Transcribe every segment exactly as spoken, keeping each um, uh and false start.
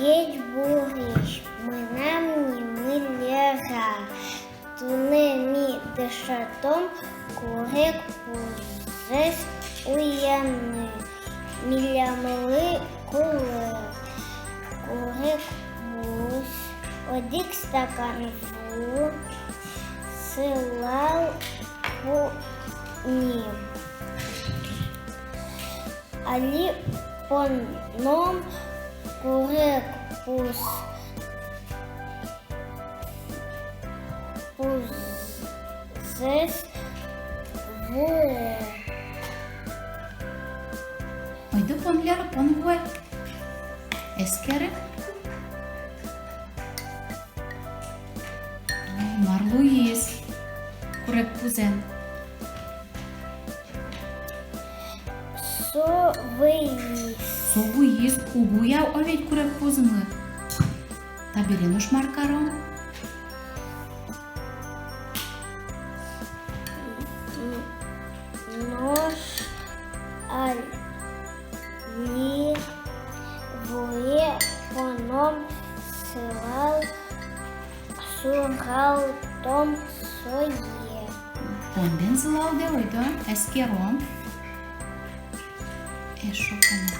Ӟечбуресь, мынам нимы Лера. Туннэ ми дышетом курегпузэз уяны. Милемлы кулэ курегпуз, одӥг стакан ву, сылал пуньы. Али поном курегпуз, пузэз вуэ. Ойдо пон, Лера, пон вуэ. Эскеры. Мар луиз курегпузэн? Со вуиз. Со вуиз, уг уяв ведь курегпузмы. Табере нош мар каром? Нош али вуэ поном сылал, суралтом сое. Пон бен сылалдэ, ойдо, эскером. Эшшо поном.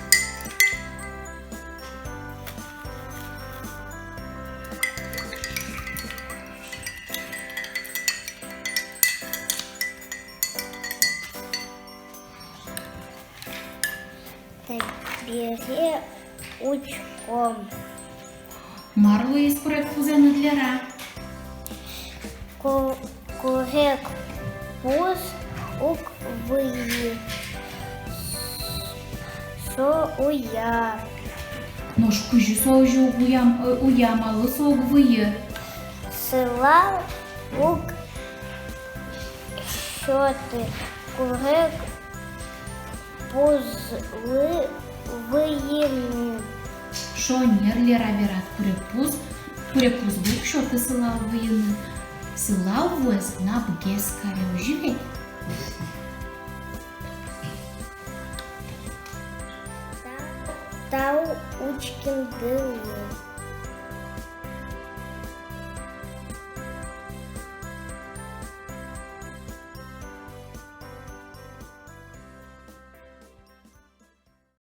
Табере учком. Мар луиз курегпузэн, Лера? Ку-, курегпуз уг вуы. Со уя. Нош кызьы со озьы уг уя, э, уя, малы со уг вуы? Сылал уг сёты курегпузлы вуыны. Шонер, Лера вераз, курегпуз, курегпузлы уг сёты сылал вуыны. Сылал вуэз напгес каре, озьы ведь? Та-, тау учкемдылы.